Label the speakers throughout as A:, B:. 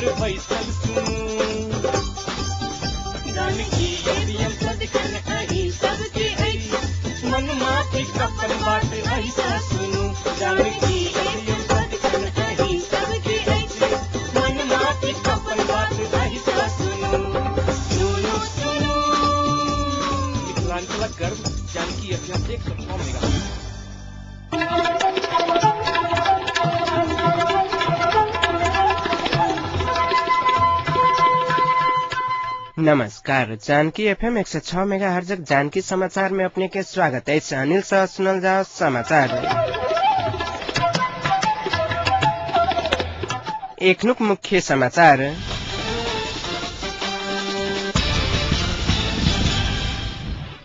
A: मित्र बैसल सुनू। जानकी एटीएम सदिखन अहीं सबके अछि, मन माफिक अपन बात अहिसँ सुनू। जानकी एटीएम सदिखन अहीं सबके अछि, मन माफिक अपन बात अहिसँ सुनू। सुनू सुनू मिथिलांचलक गर्व जानकी एफएम 106 मेगा।
B: नमस्कार, जानकी एफएम 106 मेगा हर्जक जानकी समाचार में अपने के स्वागत अछि। अनिल सह सुनल जाओ समाचार। एखनुक मुख्य समाचार।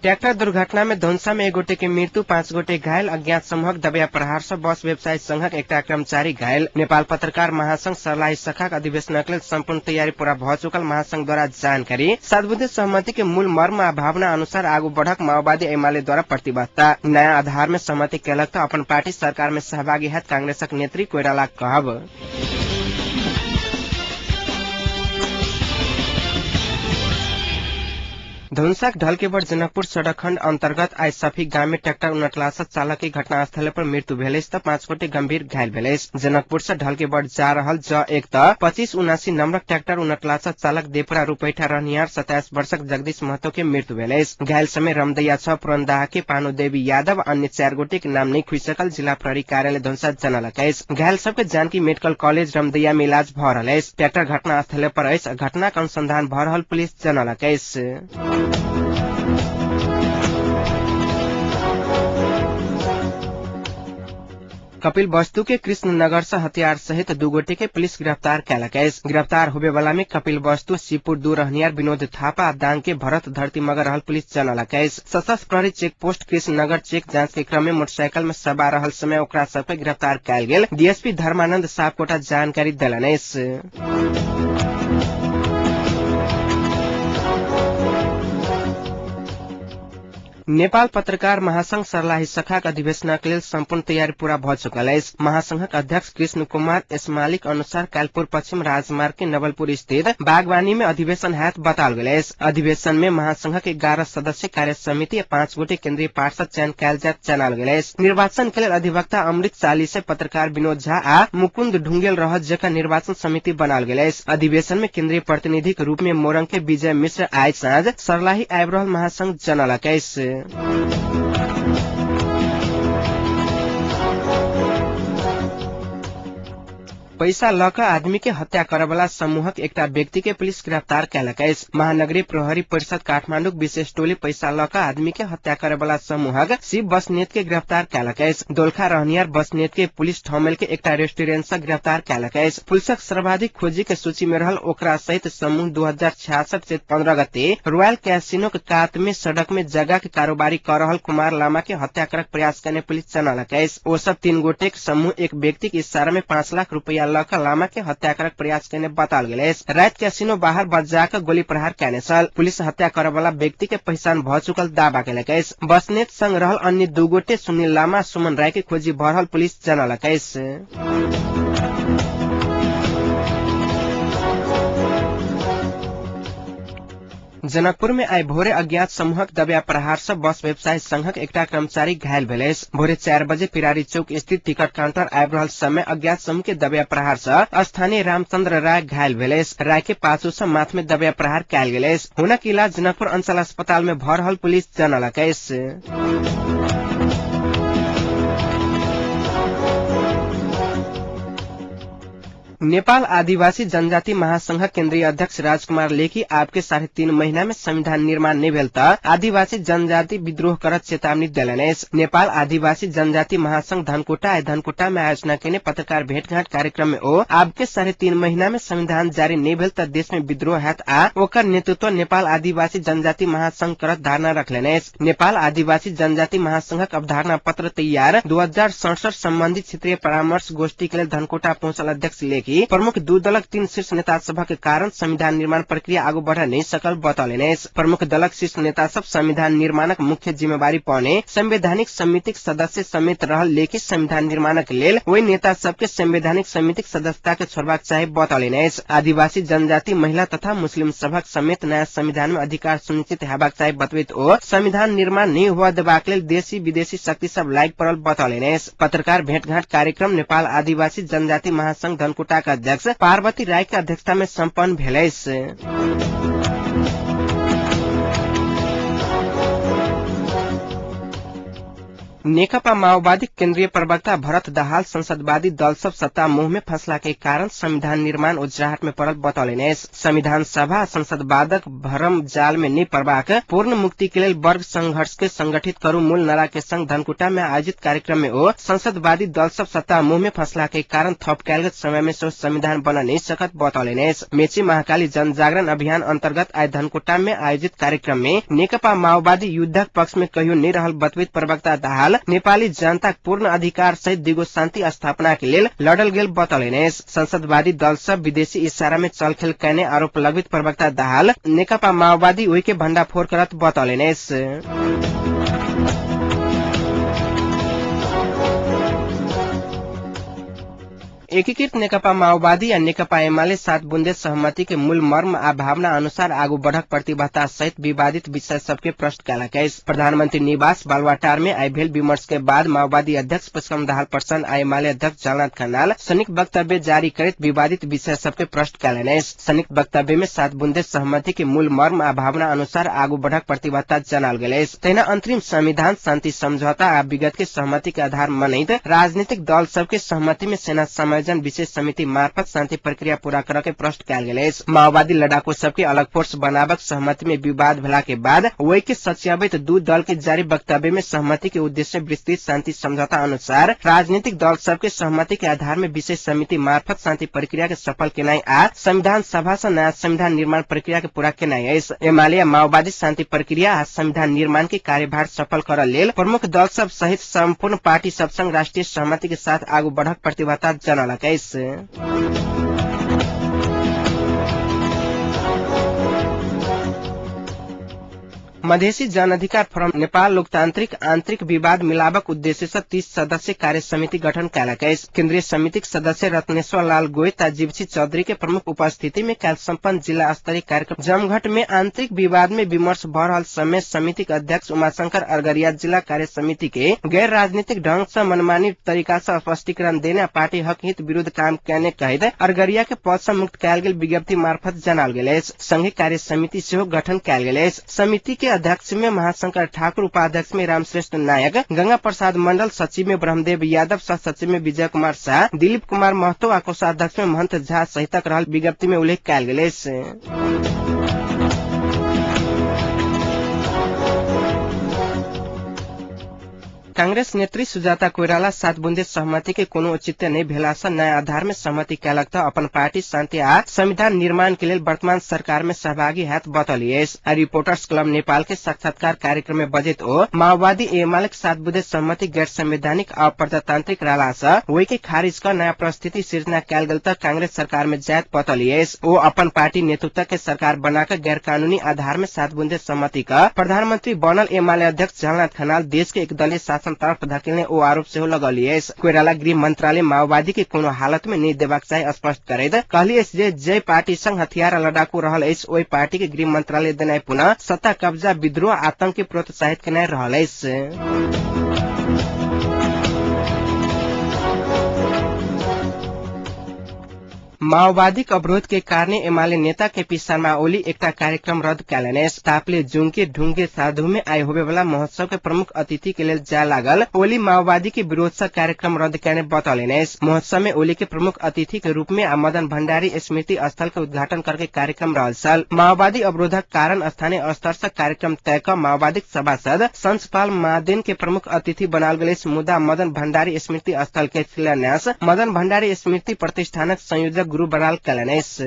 B: ट्रैक्टर दुर्घटना में धनुषा में एक गोटे के मृत्यु, 5 गोटे घायल। अज्ञात समूहक दबिया प्रहार से बस व्यवसायी संघक एकटा कर्मचारी घायल। नेपाल पत्रकार महासंघ सर्लाही शाखाक अधिवेशनक लेल संपूर्ण तैयारी पूरा भ चुकल महासंघ द्वारा जानकारी। सातबुद्धे सहमति के मूल मर्म आ भावना अनुसार आगू बढ़क माओवादी एमाले द्वारा प्रतिबद्धता। नया आधार में सहमति केलक त अपन पार्टी सरकार में सहभागी हैत कांग्रेसक नेत्री कोइराला कहब। धनुषाक ढलकेबर जनकपुर सड़क खंड अंतर्गत आइ सफी गाम में ट्रैक्टर उनटला से चालक के घटनास्थल पर मृत्यु भेल अछि त 5 गोटे गंभीर घायल भेल अछि। जनकपुर से ढलकेबर जा रहल ज 1 त 2579 नंबरक ट्रैक्टर उनटला से चालक देपुरा रूपैठा रहनिहार 27 वर्षक जगदीश महतो के मृत्यु भेल अछि। घायल समय रमदैया 6 पुरनदाह के पानो देवी यादव अन्य 4 गोटे के नाम नहीं खुजि सकल जिला प्रहरी कार्यालय धनुषा जनलक अछि। घायल सबके जानकी मेडिकल कॉलेज रमदैया में इलाज भ रहल अछि। ट्रैक्टर घटनास्थल पर अछि। घटनाक अनुसंधान भ रहल पुलिस जनलक अछि। कपिल वस्तु के कृष्णनगर से हथियार सहित 2 गोटे के पुलिस गिरफ्तार कयलक अछि। गिरफ्तार होबे वाला में कपिल वस्तु शिवपुर 2 रहनियार विनोद थापा आ दांग के भरत धरती मगर रहल पुलिस जनलक अछि। सशस्त्र प्रहरी चेक पोस्ट कृष्णनगर चेक जांच के क्रम में मोटरसाइकिल में सवार रहल समय ओकरा सबके गिरफ्तार कयल गेल डीएसपी धर्मानंद सापकोटा जानकारी देलनि अछि। नेपाल पत्रकार महासंघ सर्लाही शाखाक अधिवेशनक लेल संपूर्ण तैयारी पूरा भ चुकल अछि। महासंघक अध्यक्ष कृष्ण कुमार एसमालीक अनुसार कालपुर पश्चिम राजमार्ग के नवलपुर स्थित बागवानी में अधिवेशन हैत बताओल गेल अछि। अधिवेशन में महासंघक 11 सदस्य कार्य समिति आ 5 गोटे केंद्रीय पार्षद चयन कयल जायत जनाओल गेल अछि। निर्वाचन के लेल अधिवक्ता अमृत चालीसे, पत्रकार विनोद झा आ मुकुंद ढुंगेल रहत जकाँ निर्वाचन समिति बनाओल गेल अछि। अधिवेशन में केंद्रीय प्रतिनिधिक रूप में मोरंग के विजय मिश्र आइ साँझ सर्लाही आबि रहल महासंघ जनलक अछि। पैसा ल क आदमी के हत्या करयवला समूहक एकटा व्यक्ति के पुलिस गिरफ्तार कयलक अछि। महानगरीय प्रहरी परिषद काठमांडूक विशेष टोली पैसा ल क आदमी के हत्या करयवला समूहक शिव बस्नेत के गिरफ्तार कयलक अछि। दोलखा रहनियार बस्नेत के पुलिस ठमेल के एकटा रेस्टोरेंट से गिरफ्तार कयलक अछि। पुलिसक सर्वाधिक खोजी के सूची में रहल ओकरा सहित समूह 2066 चैत 15 गते रॉयल कैसिनो के कात में सड़क में जगह के कारोबारी कर रहल कुमार लामा के हत्या करक प्रयास करने पुलिस जनलक अछि। ओ सब 3 गोटे के समूह एक व्यक्ति के इशारा में 5 लाख रुपया ल क लामा के हत्या करक प्रयास करने बताओल गेल अछि। राति कैसिनो बाहर बजा क गोली प्रहार कयने छल। पुलिस हत्या करय वाला व्यक्ति के पहचान भ चुकल दावा कयलक अछि। बस्नेत संग रहल अन्य 2 गोटे सुनील लामा सुमन राय के खोजी भ रहल पुलिस जनलक अछि। जनकपुर में आइ भोरे अज्ञात समूहक दबिया प्रहार से बस व्यवसायी संघक एकटा कर्मचारी घायल भेल अछि। भोरे 4 बजे पिरारी चौक स्थित टिकट काउंटर आबि रहल समय अज्ञात समूह के दबिया प्रहार से स्थानीय रामचंद्र राय घायल भेल अछि। राय के पाछू से माथ में दबिया प्रहार कयल गेल अछि। हुनक इलाज जनकपुर अंचल अस्पताल में भ रहल पुलिस जनलक अछि। नेपाल आदिवासी जनजाति महासंघक केन्द्रीय अध्यक्ष राजकुमार लेखी आपके 3.5 महीना में संविधान निर्माण नहीं भेल त आदिवासी जनजाति विद्रोह करत चेतावनी देलनि अछि। नेपाल आदिवासी जनजाति महासंघ धनकुटा आइ धनकुटा में आयोजना केने पत्रकार भेंटघाट कार्यक्रम में ओ आपके 3.5 महीना में संविधान जारी नहीं भेल त देश में विद्रोह हैत आ ओकर नेतृत्व नेपाल आदिवासी जनजाति महासंघ करत धारणा रखलनि अछि। नेपाल आदिवासी जनजाति महासंघक अवधारणा पत्र तैयार 2067 संबंधी क्षेत्रीय परामर्श गोष्ठी के लेल धनकोटा पहुंचल अध्यक्ष लेखी लेखी प्रमुख दू दलक 3 शीर्ष नेता सभक कारण संविधान निर्माण प्रक्रिया आगू बढ़ नहीं सकल बतौलनि अछि। प्रमुख दलक शीर्ष नेता सब संविधान निर्माणक मुख्य जिम्मेवारी पाउने संवैधानिक समितिक सदस्य समेत रहल लेखी संविधान निर्माणक लेल ओहि नेता सबके संवैधानिक समितिक सदस्यता के छोड़बाक चाही बतौलनि अछि। आदिवासी, जनजाति, महिला तथा मुस्लिम सभक समेत नयाँ संविधान में अधिकार सुनिश्चित हेबाक चाही बतबैत ओ संविधान निर्माण नहि हुअ देबाक लेल देशी विदेशी शक्ति सब लागि पड़ल बतौलनि अछि। पत्रकार भेंटघाट कार्यक्रम नेपाल आदिवासी जनजाति महासंघ धनकुटाक अध्यक्ष पार्वती राय के अध्यक्षता में सम्पन्न भेल अछि। नेकपा माओवादी केन्द्रीय प्रवक्ता भरत दाहाल संसदवादी दल सब सत्ता मोह में फंसला के कारण संविधान निर्माण उजराहट में पड़ल बतौलनि अछि। संविधान सभा संसदवादक भरम जाल में नहि पड़बाक पूर्ण मुक्ति के लेल वर्ग संघर्ष के संगठित करू मूल नारा के संग धनकुटा में आयोजित कार्यक्रम में ओ संसदवादी दल सब सत्ता मोह में फंसला के कारण थप कयल गेल समय में सेहो संविधान बन नहि सकत बतौलनि अछि। मेची महाकाली जनजागरण अभियान अंतर्गत आइ धनकुटा में आयोजित कार्यक्रम में नेकपा माओवादी युद्धक पक्ष में कहियो नहि रहल बतबैत प्रवक्ता दाहाल नेपाली जनताक पूर्ण अधिकार सहित दिगो शान्ति स्थापना के लेल लड़ल गेल बतौलनि अछि। संसदवादी दल सब विदेशी इशारा में चलखेल कयने आरोप लगबैत प्रवक्ता दाहाल नेकपा माओवादी ओहि के भंडाफोड़ करत बतौलनि अछि। एकीकृत नेकपा माओवादी आ नेकपा एमाले 7 बुंदे सहमति के मूल मर्म आ भावना अनुसार आगू बढ़क प्रतिबद्धता सहित विवादित विषय सबके प्रश्न कयलक अछि। प्रधानमंत्री निवास बालुवाटार में आइ भेल विमर्श के बाद माओवादी अध्यक्ष पुष्पकमल दाहाल प्रचण्ड आ एमाले अध्यक्ष झलनाथ खनाल संयुक्त वक्तव्य जारी करैत विवादित विषय सबके प्रश्न कयलनि अछि। संयुक्त वक्तव्य में 7 बुंदे सहमति के मूल मर्म आ भावना अनुसार आगू बढ़क प्रतिबद्धता जनाओल गेल अछि। तहिना अंतरिम संविधान, शान्ति समझौता आ विगत के सहमति के आधार मनैत राजनीतिक दल सबके सहमति में सेना समायोजन विशेष समिति मार्फत शान्ति प्रक्रिया पूरा करऽ के प्रश्न कयल गेल अछि। माओवादी लड़ाकू सबके अलग फोर्स बनाबक सहमति में विवाद भेला के बाद ओहि के सचियाबैत दू दल के जारी वक्तव्य में सहमति के उद्देश्य विस्तृत शान्ति समझौता अनुसार राजनीतिक दल सबके सहमति के आधार में विशेष समिति मार्फत शान्ति प्रक्रिया के सफल केनाइ आ संविधान सभा सँ नयाँ संविधान निर्माण प्रक्रिया के पूरा केनाइ अछि। एमाले आ माओवादी शान्ति प्रक्रिया आ संविधान निर्माण के कार्यभार सफल करऽ लेल प्रमुख दल सब सहित सम्पूर्ण पार्टी सब संग राष्ट्रिय सहमति के साथ आगू बढ़क प्रतिबद्धता जनौलक अछि। मधेसी जनअधिकार फोरम नेपाल लोकतांत्रिक आंतरिक विवाद मिलाबक उद्देश्य से 30 सदस्य कार्य समिति गठन कयलक अछि। केन्द्रीय समितिक सदस्य रत्नेश्वर लाल गोयत आ जीवछी चौधरी के प्रमुख उपस्थिति में काल्हि सम्पन्न जिला स्तरीय कार्यक्रम जमघट में आंतरिक विवाद में विमर्श भ रहल समय समितिक अध्यक्ष उमाशंकर अरगरिया जिला कार्य समिति के गैर राजनीतिक ढंग से मनमानी तरीका से स्पष्टीकरण देने आ पार्टी हक हित विरूद्ध काम कयने कहैत अरगरिया के पद से मुक्त कयल गेल विज्ञप्ति मार्फत जनाओल गेल अछि। संघीय कार्य समिति सेहो गठन कयल गेल अछि। समिति के अध्यक्ष में महाशंकर ठाकुर, उपाध्यक्ष में रामश्रेष्ठ नायक, गंगा प्रसाद मंडल, सचिव में ब्रह्मदेव यादव, सह सचिव में विजय कुमार शाह, दिलीप कुमार महतो आ कोषाध्यक्ष में महंत झा सहितक रहल विज्ञप्ति में उल्लेख कयल गेल अछि। कांग्रेस नेत्री सुजाता कोइराला 7 बुंदे सहमति के कोनो औचित्य नहि भेला सँ नयाँ आधार में सहमति कयलक तऽ अपन पार्टी शान्ति आ संविधान निर्माण के लेल वर्तमान सरकार में सहभागी हैत बतौली अछि। आ रिपोर्टर्स क्लब नेपाल के साक्षात्कार कार्यक्रम में बजैत ओ माओवादी एमालेक 7 बुंदे सहमति गैर संवैधानिक आ प्रजातांत्रिक रहला सँ ओहि के खारिज क नयाँ परिस्थिति सिर्जना कयल गेल तऽ कांग्रेस सरकार में जायत बतौली अछि। ओ अपन पार्टी नेतृत्व के सरकार बना क गैर कानूनी आधार में 7 बुंदे सहमति क प्रधानमंत्री बनल एमाले अध्यक्ष झलनाथ खनाल देश के एकदलीय शासन तरफ धकेलने ओ आरोप सेहो लगौली अछि। कोइराला गृह मंत्रालय माओवादी के कोनो हालत में नहि देबाक चाही स्पष्ट करैत कहली अछि जे जय पार्टी संग हथियार आ लड़ाकू रहल अछि ओहि पार्टी के गृह मंत्रालय देनाइ पुनः सत्ता कब्जा, विद्रोह, आतंक के प्रोत्साहित केनाइ रहल अछि। माओवादीक अवरोध के कारणे एमाले नेता केपी शर्मा ओली एकटा कार्यक्रम रद्द कयलनि अछि। तापले जुंके ढुंगे साधु में आइ होबेवाला महोत्सव के प्रमुख अतिथि के लेल जाय लागल ओली माओवादी के विरोध से कार्यक्रम रद्द कयने बतौलनि अछि। महोत्सव में ओली के प्रमुख अतिथि के रूप में आ मदन भंडारी स्मृति स्थल के उद्घाटन करके कार्यक्रम रहल छल। माओवादी अवरोधक कारण स्थानीय स्तर से कार्यक्रम तय क माओवादीक सभासद संसपाल मादेन के प्रमुख अतिथि बनाओल गेल अछि। मुदा मदन भंडारी स्मृति स्थल के शिलान्यास मदन भंडारी स्मृति प्रतिष्ठानक संयोजक गुरु बराल कयलनि अछि।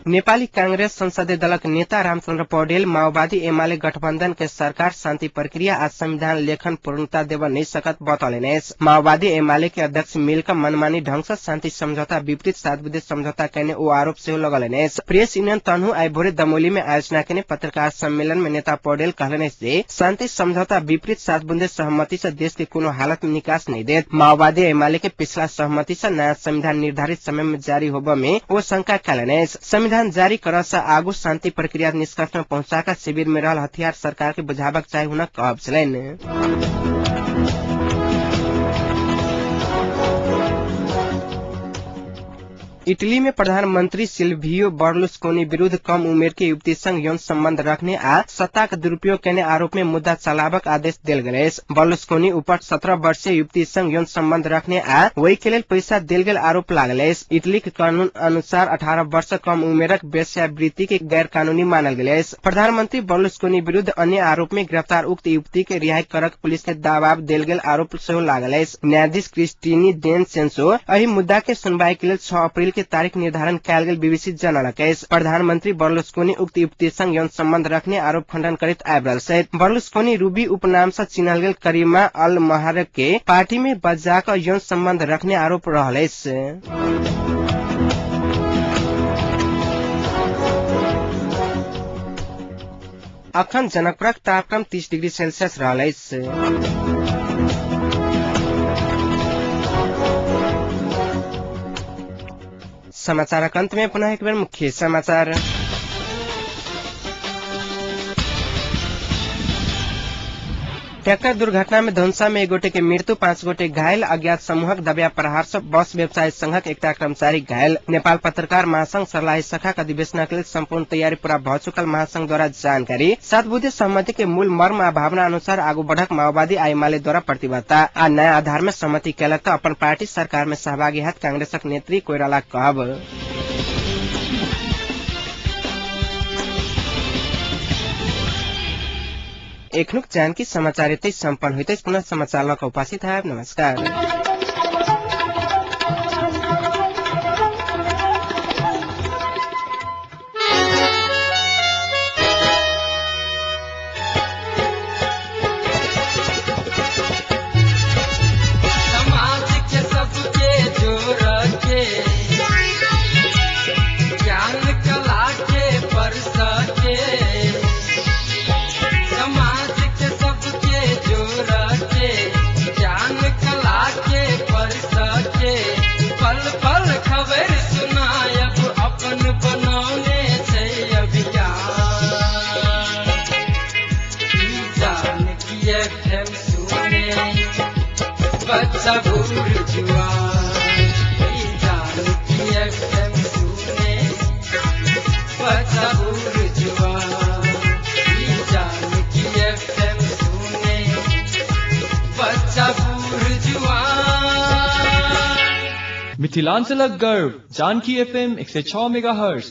B: नेपाली कांग्रेस संसदीय दलक नेता रामचन्द्र पौडेल माओवादी एमाले गठबन्धन के सरकार शान्ति प्रक्रिया आ संविधान लेखन पूर्णता देव नहीं सकत बतौलनि अछि। माओवादी एमाले के अध्यक्ष मिलकर मनमानी ढंग से शान्ति समझौता विपरीत 7 बुँदे समझौता कैने ओ आरोप सेहो लगौलनि अछि। प्रेस यूनियन तनहु आइ भोरे दमोली में आयोजना केने पत्रकार सम्मेलन में नेता पौडेल कहलनि अछि जे शान्ति समझौता विपरीत 7 बुँदे सहमति से देश के कोनो हालत में निकास नहीं देत। माओवादी एमाले के पिछला सहमति से नयाँ संविधान निर्धारित समय में जारी होब में ओ शंका कैलनि अछि। संविधान जारी करऽ से आगू शान्ति प्रक्रिया निष्कर्ष में पहुंचा शिविर में रहल हथियार सरकार के बुझाबक चाही हुनक कहब छलनि। इटली में प्रधानमंत्री सिल्वियो बर्लुस्कोनी विरुद्ध कम उमेर के युवती संग यौन सम्बन्ध रखने आ सत्ता के दुरुपयोग केने आरोप में मुद्दा चलाबक आदेश देल गेल अछि। बर्लुस्कोनी ऊपर 17 वर्षीय युवती संग यौन सम्बन्ध रखने आ ओहि के लेल पैसा देल गेल आरोप लागल अछि। इटली के कानून अनुसार 18 वर्ष कम उमेरक वेश्यावृत्ति के गैर कानूनी मानल गेल अछि। प्रधानमंत्री बर्लुस्कोनी विरुद्ध अन्य आरोप में गिरफ्तार उक्त युवती के रिहाई करक पुलिस के दबाव देल गेल आरोप सेहो लागल अछि। न्यायाधीश क्रिस्टीनी डेन सेंसो एहि मुद्दा के सुनवाई के लेल 6 अप्रैल के तारीख निर्धारण कयल गेल बीबीसी जनलक अछि। प्रधानमंत्री बर्लुस्कोनी उक्त युवती संग यौन सम्बन्ध रखने आरोप खंडन करैत आबि रहल छथि। बर्लुस्कोनी रूबी उपनाम से चिन्हल गेल करीमा अल महारक के पार्टी में बजा कऽ यौन सम्बन्ध रखने आरोप रहल अछि। अखन जनकपुरक तापक्रम 30 डिग्री सेल्सियस रहल अछि। समाचारक अंत में पुनः एक बेर मुख्य समाचार। ट्रैक्टर दुर्घटना में धनुषा में एक गोटे के मृत्यु, 5 गोटे घायल। अज्ञात समूहक दबिया प्रहार से बस व्यवसायी संघक एकटा कर्मचारी घायल। नेपाल पत्रकार महासंघ सर्लाही शाखा अधिवेशनक लेल संपूर्ण तैयारी पूरा भऽ चुकल महासंघ द्वारा जानकारी। 7 बुँदे सहमति के मूल मर्म आ भावना अनुसार आगू बढ़क माओवादी आ एमाले द्वारा प्रतिबद्धता आ नया आधार में सहमति केलक तऽ अपन पार्टी सरकार में सहभागी हैत कांग्रेसक नेत्री कोइराला कहब। एखनुक जानकी समाचार एतै सम्पन्न होइत अछि। पुनः समाचार लऽ कऽ उपस्थित हैब। नमस्कार।
C: समाज के सबके जोड़ के ज्ञान कला के परस के, समाज के सबके जोड़ के ज्ञान कला के परस के, पल पल खबर सुनायब अपन बनौने छै अभियान। ई जानकी एफएम सुने बच्चा बूढ़ जुआन, ई जानकी एफएम सुने बच्चा बूढ़ जुआन, ई जानकी एफएम सुने बच्चा बूढ़ जुआन।
D: मिथिलांचलक गर्व जानकी एफएम 106 मेगाहर्ट्ज।